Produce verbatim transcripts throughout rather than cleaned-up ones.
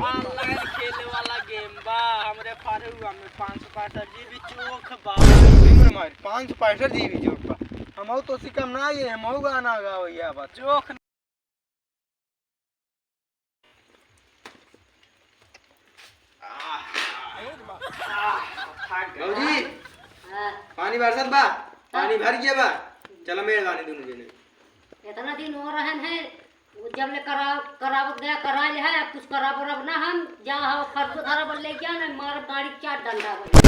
Online खेले वाला game बा, हमरे फरुआ में पाँच सौ पैंसठ जीबी चोख बा। अरे मार, पाँच सौ पैंसठ जीबी चोख बा। हमहू तो सिकम ना ये, हमहू गाना गावैया बा। चोख। भौजी, हाँ। पानी बरसत बा, पानी भर गया बा। चलो मेहरबानी दोनों जने। इतना दिन हो रहन है, वो जब ले करा-, करावत गया, करा ले है, अब कुछ कराब उराब ना हम, जा हो, फरको धरा बल ले गया ना, मार गाड़ी चार डंडा बल।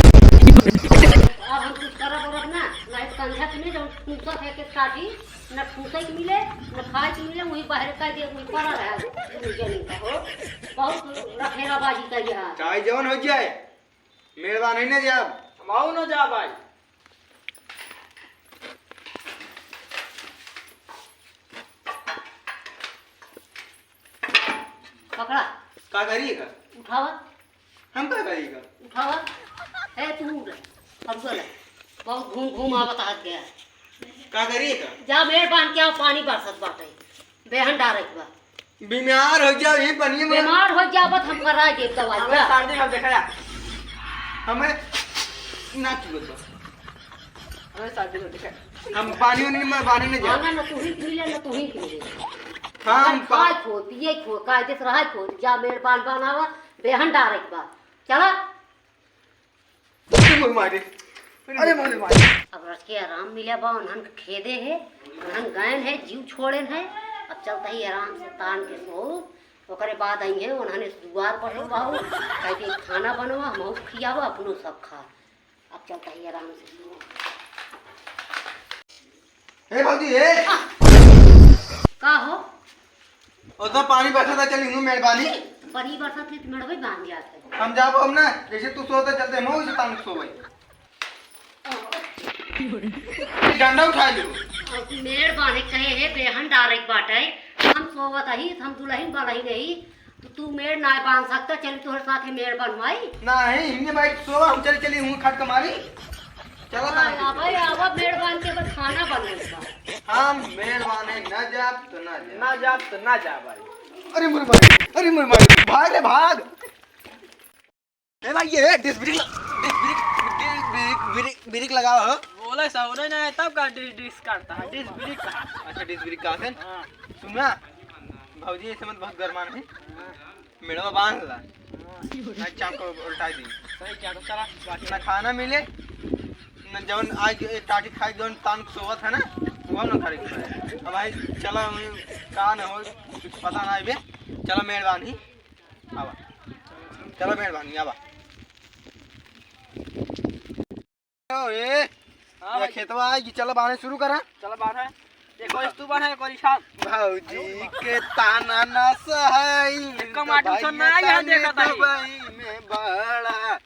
अब हम कुछ कराब उराब ना, नहीं तो कंधा सुने, जब पूछा फेंके काटी, न ठूसै के मिले, न खाए के मिले, वही बाहर कर दे, वही पड़ा रहा, दुनू जने का हो। बहुत रखेलाबाजी कर दिया। चाहे जवन हो जाए, मेहरबान है ना जाब। हम आऊ ना जा भाई। पकड़ा। का करिए का? उठावा। हम का करिए का? उठावा। ए, तू उठ। फरुआ ला। बहुत घूम घूम आवत हाथ गया। का करिए का? जा मेड़ बांध के आओ, पानी बरसत बाटे। बेहन डारे के बा। बीमार हो जाओ, यही पानी में। बीमार हो जाओ, बस हम करा देब दवाई हमें का। सर्दी हम देखा जा। हमें ना चुबत बा। अरे शादी में देखा। हम पानी उनी में बांधे नहीं जाए। ना, ना, तू ही पी ले, ना तू ही पी ले। हाँ, हम पा- खाए खो, पिए खो, कायदे से रहा खो, जा मेड़ बांध बनावा, बेहन डारे के बा। चला। अरे मोरे मारे। अरे मोरे मारे। अब रच के आराम मिला बा, उन्हन के खेदे है, उन्हन गयन है, जीव छोड़ेन है। अब चलता ही आराम से तान के सो, ओकरे बाद आई है, उन्हन इस दुआर पर हो बाबू, कह के खाना बनवा, हम खियावा, अपनो सब खा। अब चलता ही आराम से सो। ए भौजी, ए! का हो? ओ तो पानी बरसत है, चली हूँ मेहरबानी। पानी बरसत है तो मेड़वे बांध जात है। हम जाबो हम ना, जैसे तू सोते चलते हम वैसे तान सोवे। डंडा उठा लो। अब मेड़ बांधे कहे है, बेहन डारे के बाटे। हम सोवत ही, हम दुलहिन बलहिन ही। तो तू मेड़ ना बांध सकता, चली तोहरे साथे मेड़ बनवाई। नहीं, हिन्ने भाई सोवा, हम चली, चली हूँ खट कमारी। चला हाँ, तान। आवा, आवा, मेड़ बांध के बस खाना बनवाई बा। हम मेड़ बांधे ना जाब तो ना जाब। ना जाब तो ना जाब भाई। अरे मोरे भाई, अरे मोरे भाई, भाग रे भाग। ए भाई, ये disc brake, disc brake, disc brake, brake, brake लगावा हो। बोले सहुरे ना है, तब का डिस, डिस करता है, डिस ब्रेक का। अच्छा, डिस ब्रेक का है? हाँ। सुना, भौजी ऐसे मत बहुत गरमान है। हाँ। मेड़वा बांध ला। हाँ। ना चाप को उल्टा दी। सही क्या तो चला, बाकी ना खाना मिले, ना जौन आज एक टाटी खाए, जौन तान सोवत है ना, वो ना करे के पड़े। अब भाई चला, का ना हो, कुछ पता ना आइबे। चला मेहरबानी। आवा। चला मेहरबानी, आवा। ओ, ए, हाँ ये भाई। खेतवा आई कि चला बांधे शुरू करा। चला बांधे। एक और तू बांधे, एक और इशान। भौजी के ताना ना सहाई, एक कम आदमी भाई सुन ना आई, यहाँ ताने देखा था। दुबई में बड़ा।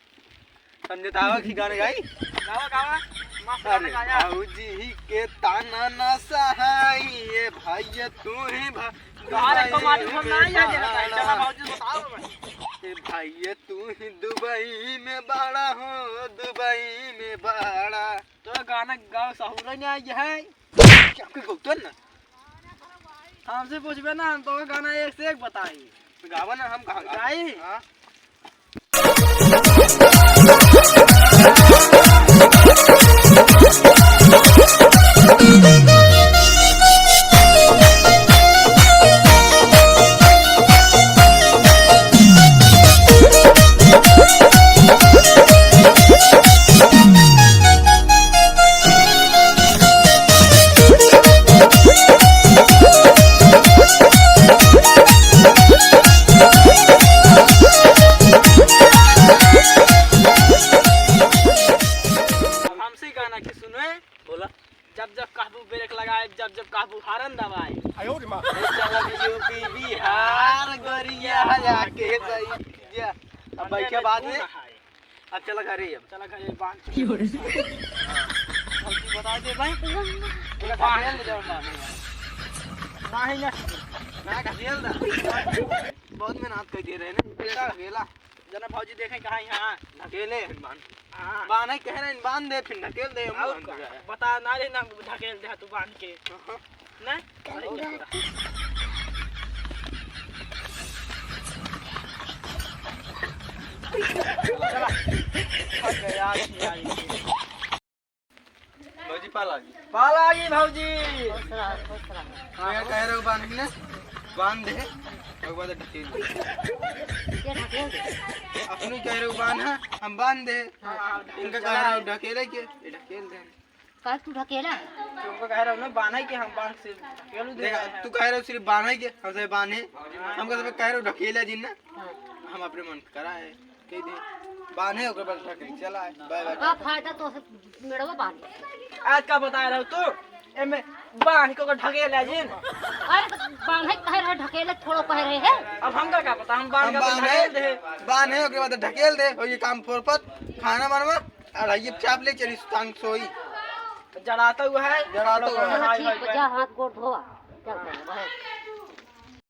समझे तो आवा कि गाने गाई? गावा, गावा। मस्त गाना अरे गाया। भौजी के ताना ना सहाई, ये भाई तू ही भा-, अरे, कमाल, हम ना यहाँ देना था। चला, भौजी, बताओ भाई। ए भाई, तू ही दुबई में बड़ा हो, दुबई में बड़ा। तो गाना गाओ, सहूर नहीं आई है। क्या कोई गौतन ना? हमसे पूछबे ना, हम तो गाना एक से एक बताई। गावा ना, हम कहाँ गाई? हाँ। हमसे गाना के सुनो है। बोला। जब जब कहबू ब्रेक लगाए, जब जब कहबू हारन दबाए। आयो रे माँ। चलब यूपी बिहार गोरिया जाके सही जा। अब बैठे बाद में। अब चला घरे अब। चला घरे बांध। क्यों रे? भौजी बता दे भाई। पूरा ढकेल दे जौन बांध। नहीं ना। ना ढकेल दा। बहुत मेहनत कर दे रहे ना। बेटा ढकेला। जना भौजी देखे कहाँ यहाँ। ढकेले बांध। हाँ। बांध है कह रहे हैं, बांध दे, फिर ढकेल दे, हम और बांध का? दे। बता ना रे ना ढकेल दे तू बांध के। हाँ। ना? अरे, और क्या? गया छिनारी। भौजी, पाला जी। पाला जी, भौजी। खुश रह, खुश रह। हाँ, कह रहे हो बांध ने? बांध दे। ओकर बाद ढकेल दे। के ढकेल दे? अपनी कह रहे हो बांध है, हम बांध दे। हाँ, इनका कह रहे हो ढकेले के, ये ढकेल दे। काहे तू ढकेला? तुमको कह रहे हो ना बांधे के, हम बांध से ढकेल दे। देखा, तू कह रहे हो सिर्फ बांधे के, हमसे बांधे। हम कह रहे हो ढकेला जिन ना। हाँ। हम अपने मन करा है। कह दे, बांधे ओकर बाद ढकेल, चला है, बाय बाय। का फायदा तो से मेड़वा बांधे? आज का बता रहे हो तू? एमे बांध के ओकर ढकेल है जिन। अरे तो बांधे कह रहे, ढकेले थोड़ो कह रहे हैं। अब हमका का पता, हम बांध हम के बांधे, ढकेल दे। बांधे ओकर बाद ढकेल दे, और ये काम फोरपत, खाना बनवा, और ये चाप ले चली टांग सोई। जड़ाता हुआ है। जड़ाता हुआ है। हाँ, ठीक बा, जा हाथ गोड़ धोआ। चल, चल, बस।